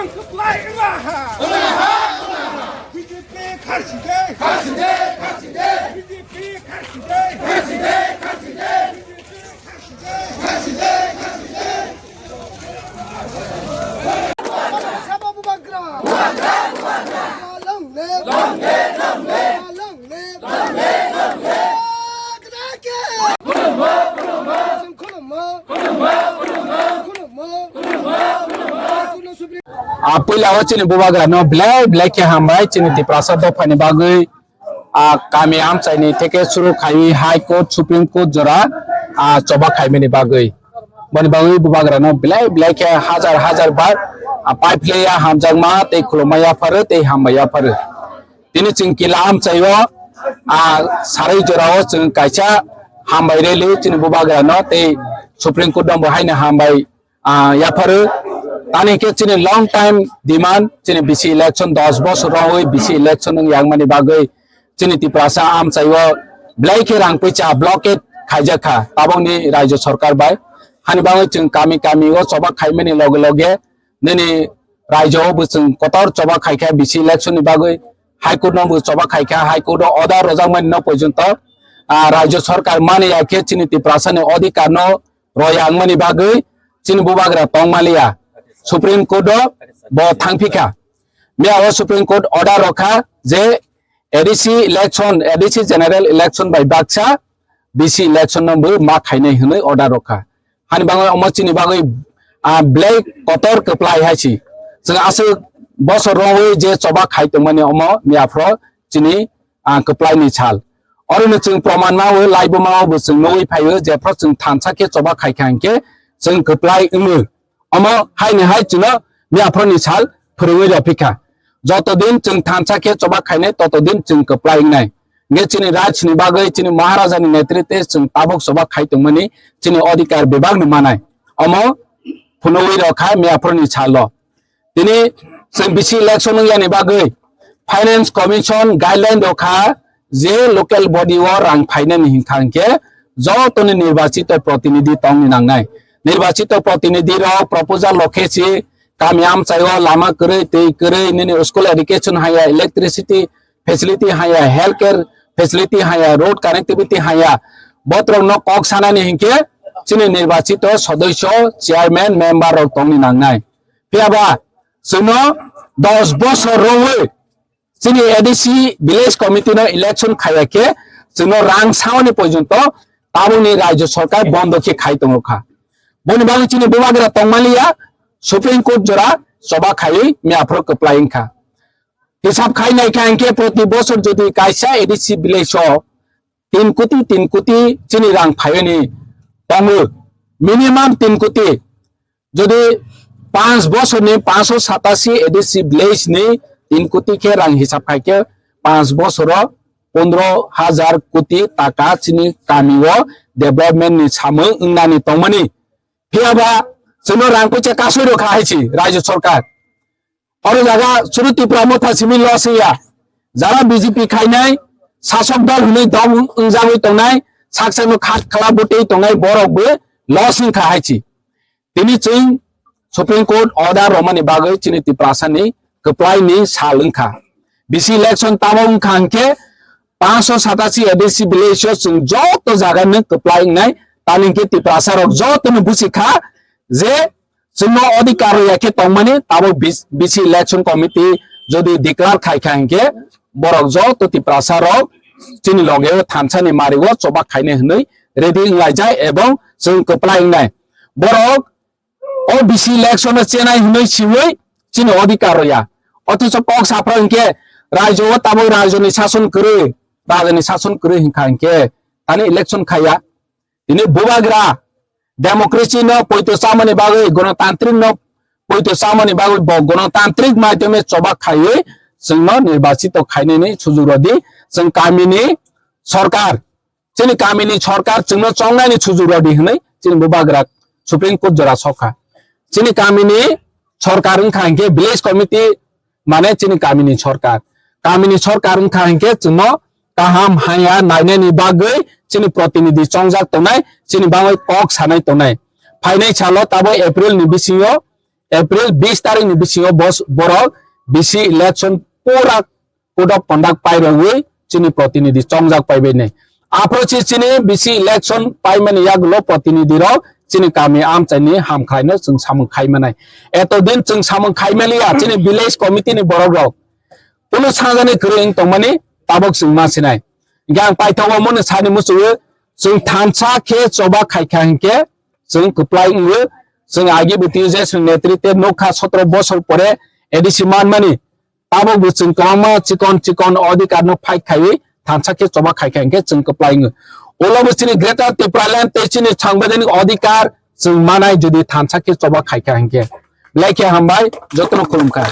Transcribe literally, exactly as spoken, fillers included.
Kwplai wngma ha. B J P kharsi de. Kharsi de, kharsi de. B J P kharsi de. Kharsi de, kharsi de. B J P kharsi de. Kharsi de, kharsi de. Sabo bubagra. Bubagra, bubagra. Long live. Long live, long live. Long live. Long live, long live. Bubagra ke. Khulummo, khulummo. Khulummo, khulummo. Khulummo, khulummo. Khulummo, khulummo. A puila o chini bubagra no belai belai khe hambai chini Tiprasa dopha ni bagwi, a kami amchai ni theke suru khai High Court, Supreme Court jora, a choba khaimani bagwi. Boni bagwi bubagra no belai belai khe hajar hajar bar, a pai phle ya hamjakma tei khulumma yapharo tei hambai yapharo. Tini chwng kila amchai o, a sarai jora o chwng kaisa hambai rally chini bubagra no tei Supreme Court no bo haino hambai ah, yapharo. Tani khe chini long time demand, chini bisi election dos bosor rongwi bisi election wng yangmani bagwi chini Tiprasa amchai o belai khe rang puisa blockade khaijak kha tabokni rajyo sarkar bai. Hani bagwi chwng kami kami o choba khaimani loge loge nini rajyo o bo chwng kotor choba khaikha bisi election ni bagwi, High Court no bo choba khaikha, High Court o order rojakmani no porjonto, ah, rajyo sarkar mani ya khe chini Tiprasa ni odhikar no royangmani bagwi chini bubagra tongmaliya. Supreme Court o bo thangphikha. Miya o Supreme Court order rokha je A D C election, A D C general election bai baksa B C election no bo ma khainai hwnwi order rokha. Hani bagwi omo chini bagwi, ah, belai kotor kwplai hai si. Chwng aswk bosor rogwi je choba khai tongmani omo miya phro chini ah, kwplai ni sal. Oro no chwng proman ma o, laibo ma o bo chwng nugwi phai o, jephru chwng thansa khe choba khai kha hinkhe chwng kwplai wngo. Omo hai ni hai chwngno miyaphru ni sal phwrwngwi rw phi kha. Joto din chwng thansa khe choba khainai, toto din chwng kwplai wngnai. Hinkhe chini raj ni bagwi, chini Maharaja ni netritwe chwng tabuk choba khai tongmani chini odhikar bebak no manai. Omo phunugwi rw kha miyaphru ni salo. Tini chwng bisi election wng yani bagwi Finance Commission guideline rok kha je local body o rang phainani hinkha hinkhe jotoni nirbachito protinidhi tongni nangnai. Nirbachito protinidhi rok proposal rok khe si kami amchai o lama kwrwi, twi kwrwi, nini school education haya, electricity facility haya, health care facility haya, road connectivity haya, botrok no kok sanani hinkhe chini nirbachito sodosyo, chairman, member rok tongni nangnai. Phiya ba chwngno dos bosor rwwi chini A D C village committee no election khaiya khe chwngno rang saoni porjonto tabukni rajyo sarkar bondo khe khai tongo kha. Boni bagwi chini bubagra tongmaliya Supreme Court jora choba khaiwi miyaphro kwplai wngkha. Hisab khai naikha hinkhe proti bosor jodi kaisa A D C village o tin koti, tin koti chini rang phaiyani tongo, minimum tin koti. Jodi panch bosorni panchsho satasi A D C village ni tin koti khe rang hisab khai khe panch bosoro pondro hajar koti taka chini kami o development ni samung wngnani tongmani. Phiya ba chwngno rang puisa kasui rw kha hai si rajyo sarkar. Oro jaga suru Tipra Motha simi loss ya. Jara B J P khainai, sasok dol hwnwi dom wngjagwi tongnai, saksa no khat khala bwtwi tongnai borok bo loss wngkha hai si. Tini chwng Supreme Court order romani bagwi chini Tiprasa ni kwplai ni sal wngkha. B C election tamo wngkha hinkhe panchsho satasi A D C village o chwng joto jaga no kwplai wngnai, tani hinkhe Tiprasa rok joto no busi kha je chwngno odhikar rwya khe tongmani tabuk bis-, B C election committee jodi declare khai kha hinkhe borok joto Tiprasa rok chini loge o thansa ni mari o choba khainai hwnwi ready wnglaijak ebong chwng kwplai wngnai. Borok o B C election o chenai hwnwi siwi chini odhikar rwya. Othocho kok saphra hinkhe rajyo o tabuk rajyo ni sason kwrwi, rajyo ni sason kwrwi hinkha hinkhe tani election khaiya. Tini bubagra democracy no poito chamani bagwi, gonotantrik no poito chamani bagwi bo gonotantrik maidhyome choba khaiwi chwngno nirbachito khainani sujuk rwdi. Chwng kamini sorkar, chini kamini sorkar chwngno chongnaini sujuk rwdi hwnwi chini bubagra Supreme Court jora sokha. Chini kamini sorkar wngkha hinkhe village committee mane chini kamini sorkar. Kamini sorkar wngkha hinkhe chwngno kaham haya nainani bagwi chini protinidhi chongjak tongnai, chini bagwi kok sanai tongnai. Phainai salo tabuk April ni bisingo April bis tarikni bisingo bos-, borok bisi election pura code of conduct pairogwi chini protinidhi chongjak paibainai. Aphuru si chini bisi election paimani yagulo protinidhi rok chini kami amchaini hamkhlaino chwng samung khaimanai. Etodin chwng samung khaimaliya chini village committee ni borok rok. Kunu sangjani kwrwi wng tongmani tabuk chwng ma sinai. Hingke ang paithago mono sani muchungo chwng thansa khe choba khaikha hinkhe chwng kwplai wngo. Chwng agi bwtwi je chwng netrite nukha sotro bosor pore A D C manmani. Tabuk bo chwng kwbangma chikon chikon odhikar no fight khaiwi thansa khe choba khaikha hinkhe chwng kwplai wngo. Ulo bo chini Greater Tipraland tei chini sangbidhanik odhikar chwng manai jodi thansa khe choba khaikha hinkhe. Belai khe hambai, jotono khulumkha.